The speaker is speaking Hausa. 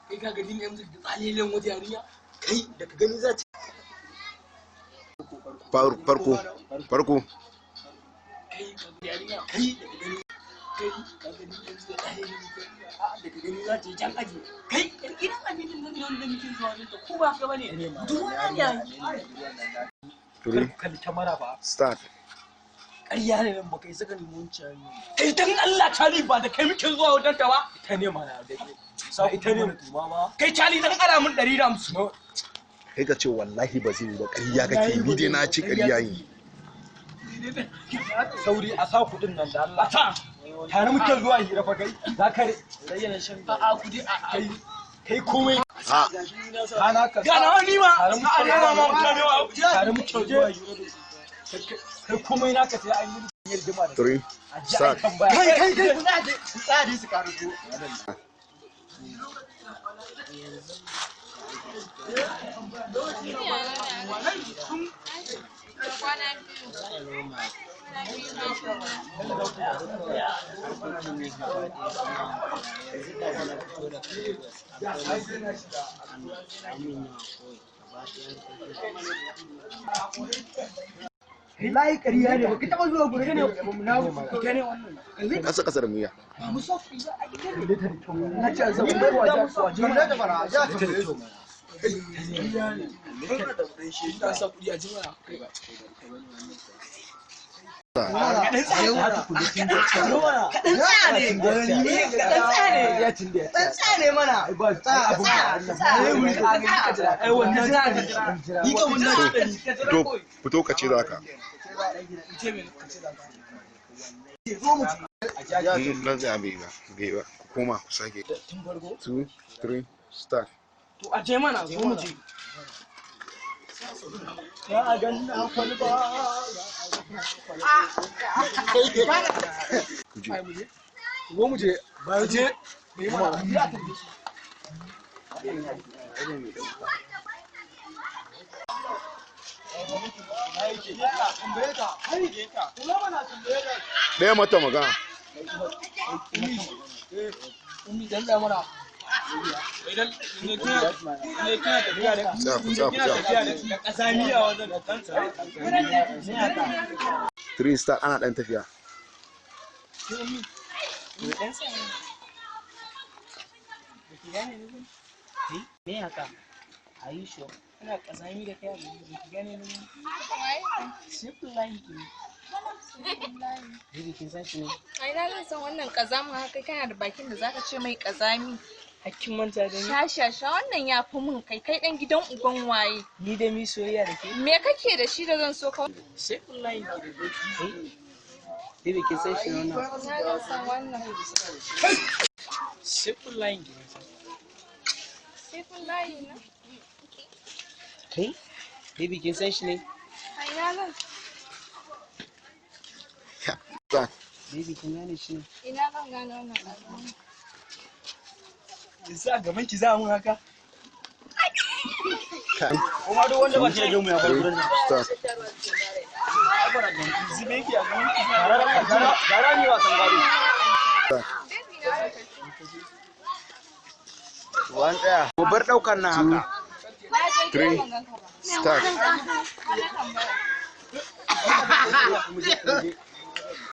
Kai ka ga din yanzu da tsalelen wata yarinya, kai da ka gani za ta Farko farko. Kai ka ga yarinya, kai da ka gani, kai ka ga din yanzu da tsalelen wata yarinya, a da ka gani za ta yi can aji. Kai yar gidan aminin nan ne wanda muke zuwa wajen ta, ko ba ka bane? Duk wannan yayi. Three. Kalli kyamara ba. Start. Ƙarya ne nan baka yi saka nemi wancan yarinya. Kai dan Allah Charlie, ba da kai muke zuwa wajen ta ba? Ita ne mana da sa ita ne tuma ba. Kai Charlie, dan ara mun 150. Kai ka ce wallahi ba zai yi ba, ƙarya kake, ni dai na ci ƙarya yi. Sauri a sa kuɗin nan da Allah. Ta. Tare muke zuwa hira fa, kai za ka Zayyana shan a kudi a kai kai komai. A. Kana ka ga na ni ma Tare muke a rena ma mutane wa. Tare muke zuwa hira da shi. Kai komai naka sai an yi rigima da Three. a ji a Start. tambaya. Kai kai kai, ku tsaya dai, ku tsaya dai su karu. Kwana biyu. Kwana biyu ma. Wallahi ƙarya ne, baka taɓa zuwa gurin ne na Ita ne wannan. Kasa kasa da miya. Na ce a zama bai waje waje da bara ja ta. Ta sa kudi a jimara. Kaɗan tsaya ne, kaɗan tsaya ne, ɗan tsaya ne mana. Tsaya, tsaya, tsaya. Ai wannan ni ka wannan. Fito fito, ka ce za ka. Nan tsaya, bai ba bai ba, ku koma ku sake. Two, three, start. To a je mana, zo mu je. Ya a ganna kwalba. Ku je. Zo mu je. Ba je. Mana. Ɗaya mata magana. Ummi, dan tsaya mana. Idan ne kina ne kina tafiya da Tsaya ku, tsaya ku, kina tsaya. tafiya da kasamiya wajen dan tsaya. Three, start. Ana ɗan tafiya. Dan tsaya. Baki gane ni ba? Me haka? Are you sure? Ina kazami da kai a gari, baki gane ni ba? Waye? Simple line ki ne. Baby, kin san shi ne? Ai na zan san wannan kazamin haka, kana da bakin da zaka ce mai kazami. Hakkin manta da ni. Sha sha sha, wannan ya fi mun kai, kai dan gidan uban waye. Ni da mi soyayya da ke. Me kake da shi da zan so ka? Simple line ki da doki. Baby, kin san shi ne wannan? Na zan san wannan. Simple line ki ne. Sifin layi na. Kai? Baby, kin san shi ne? Ai na zan Start. Baby, kin gane shi ne? ina zan gane wannan kazamin. Yanzu a gaban ki za mun haka. Kuma duk wanda ba shi da gemu ya bar gurin nan. Start. Zube ki a gaban ki. Gara ne wasan gado. Baby na zan tafi. Wan tsaya. Mu bar ɗaukar nan haka. Na je gida Three. ban ganka ba. Start. Kana tambaya.